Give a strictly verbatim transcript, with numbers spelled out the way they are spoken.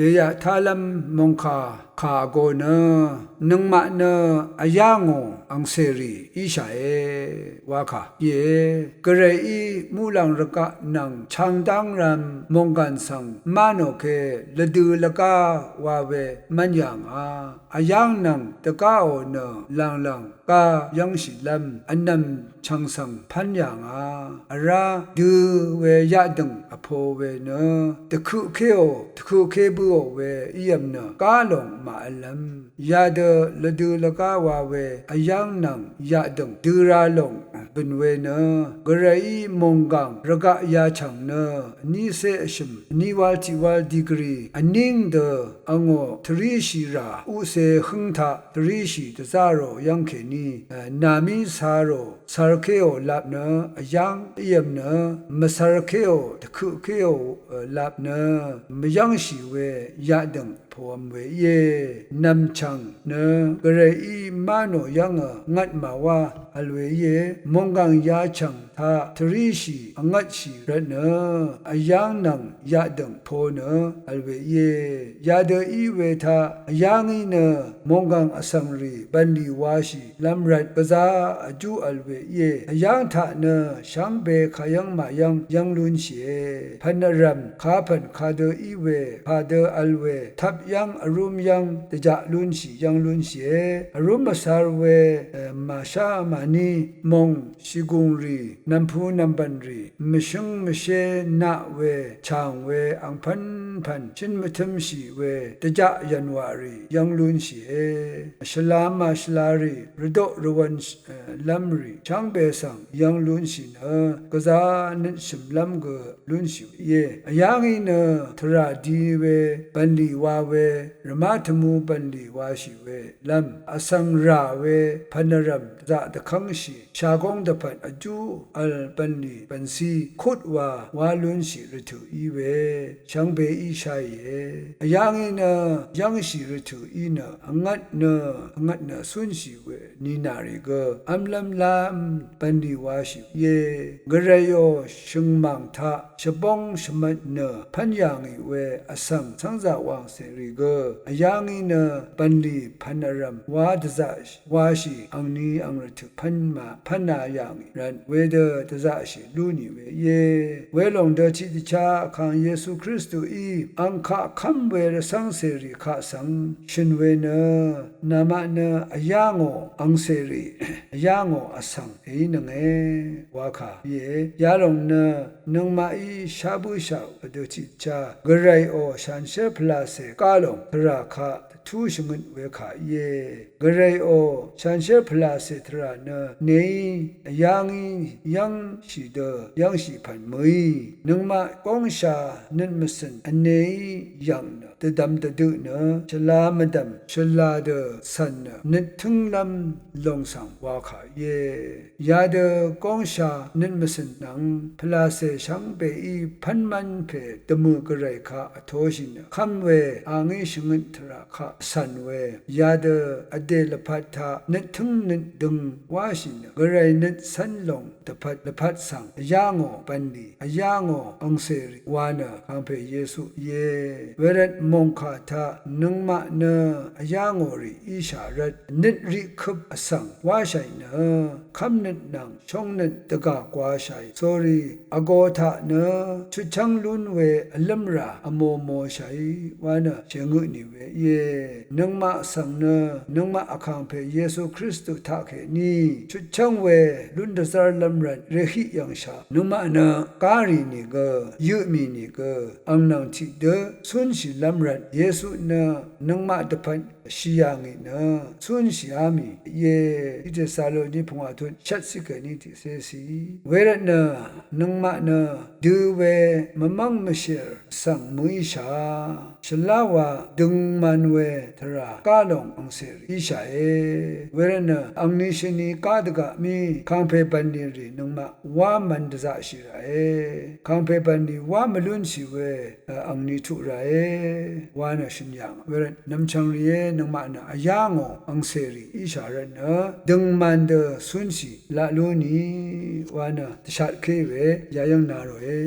dèyaq tálv́m mòngkà kà vgō nø nøngmaq nø vyá ngò angcèrì íshàe wa kà íe. Gvrayí muqlàng rvgaq nvng changdáng rv̄m mònggàn svng má nò ke lvdø lvgá wa we mv́n yà ngà. Vyáng nvng dvgáò nø lv̀nglv̀ng gá yv́ngshìlv́m vnv̀m chv̀ng svng pv́n yà ngà. Vrá dø we yaqdø̀ng vpo we nø dvkøqkéò dvkøqké bǿò we í v̄m nø gá lòng màvlv́m. Yadø lvdø lvgá wa we vyáng nvng yaqdø̀ng dø ra lòng bø̀n we nø Gvrayí mònggàng rvgaq yachv̀ng nø vnícé vshø̀m vní wál tiq wál digri vníng dø angò tvríshì rà uqcè hǿng taq tvríshì dvzá rò yv́ng kèní, e, nàmí ca rò cvrkéò lap nø vyáng í v̄m nø mvcvrkéò dvkøqkéò, e, lap nø mvyv́ngshì we yaqdø̀ng pòv̄m we íe. Nv̀mchv̀ng nø Gvrayí má nò yv́ngø ngvt màwá vl we íe. Mònggàng yachv̀ng taq tvríshì vngvtshì rvt nø vyáng nvng yaqdø̀ng po nø vl we íe. Yadø í we taq vyá ngí nø mònggàng vsvng rì bv̀nlì washì lv́m rvt gvzá vjú vl we íe. Vyáng taq nø shvngbe kayv́ng màyv́ng yv́ng lúnshìe. Pv̀n vrv̀m kapv̀n kadø í we kadø vl we tvp yv́ng vrúm yv́ng dvjaq lúnshì yv́ng lúnshìe. Vrúm vcar we, e, màshá màní mòng shìgùng rì nv̀mpu nv̀mbv̀n rì mvshǿng mvshé naq we chàng we angpv́npv̀n shǿn mvtǿmshì we dvjaq yv̀nwaq rì yv́ng lúnshìe. Shvla màshvla rì rvdoq rvwv̄n, e, lv́m rì shvngbe svng yv́ng lúnshì nø gvzá nøt shø̀mlv́m gø lúnshì íe. Vyá ngí nø tvrà di we bv̀nlì wa we rvmá tvmu bv̀nlì washì we lv́m vsvng rà we pv̀n vrv̀m dvzaq dvkv́ngshì shagóng dvpvt vjú vl bv̀nlì bv̀ncí kut wa wá lúnshì rvtø̀ í we shvngbe í sháìe. Vyá ngí nø yv́ngshì rvtø̀ í nø vngvt nø vngvt nø cúnshì we nìnà rì gø v́mlv́m lám bv̀nlì washì íe. Gvrayò shø̀ngmàng taq shvbóng shvmvt nø pv́n yà ngì we vsvng cv́ngzà wàngcè rì gø vyá ngí nø bv̀nlì pv̀n vrv̀m wá dvzaqshì washì angni ang rvtø̀ pv́n ma pv́na yà ngì rvt wedø dvzaqshì lú nì we íe. Welòng dø tiqdvchá vkàng Yesu Kristuí ang kaq kv́m we rvcv́ngcèrì kaq svng shø̀n we nø namaq nø vyá ngò angcèrì vyá ngò vsvng èínønge wa kà íe. Yalòng nø nøngmaqí shá bǿshà vdø tiqdvchá Gvrayò shanshér pvlàcè gá lòng tvrà kaq dvtú shvngøt we kà íe. Gvrayò shanshér pvlàcè tvrà nø nèí vyá ngí yv́ngshì dø yv́ngshì pv̀n mø̀í. Nøngmaq góngsha nøt mvcø̀n vnēí yv̀ng nø dvdvm dvdø nø shvla mvdv̀m shvla dø cv̀n nø nøt tǿnglv́m lòng svng wa kà íe. Yadø góngsha nøt mvcø̀n nvng pvlàcè shvngbeí pv́nmv́n pè dvmø̀ Gvray kaq vtōshì nø kv́m we a ngí shvngøt tvrà kaq cv̀n we yadø vdè lvpat taq nøt tǿng nøt døng wáshì nø Gvray nøt cv́n lòng dvpvt lvpat svng vyá ngò bv̀nlì vyá ngò angcèrì wa nø kàngpè Yesu íe. Wervt mòngkà taq nøngmaq nø vyá ngò rì íshà rvt nøt riqkøp vsvng wáshàì nø kv́mnøt nvng shóngnøt dvgà gwāshàì sórí vgō taq nø chutchv́ng lún we vlǿmrà vmō mōshàì wa nø shèngø tnì we íe. Nøngmaq svng nø nøngmaq vkàngpè Yesu Kristu taqkèní chutchv́ng we lún dvzv́rlv́m rvt rèhiq yv̀ngshà nøngmaq nø gá rì nìgø yø mì nìgø ang nvng tiqdø cúnshìlv́m rvt Yesu nø nøngmaq dvpvt shì yà ngì nø cúnshìá mì íe. Tiq Tesaloni pungwà tut shvt ciq kèní tiqcé ciq. Wervt nø nøngmaq nø dø we mvmv́ng mvshèr svng mø̀íshà shvlá wa døngman we tvrà gá lòng angcèrì íshàe. Wervt nø angni shvni gá dvgaq mí kàngpè bv̀nlì rì nøngmaq wá mvn dvzaqshì ràe. Kàngpè bv̀nlì wá mvlúnshì we angni tuq ràe wa nø shø̀n yà ngà. Wervt nv̀mchv̀ng rìé nøngmaq nø vyá ngò angcèrì íshà rvt nø døngman dø cúnshì laq lú nì wa nø dvshatké we yayv́ng na ròe.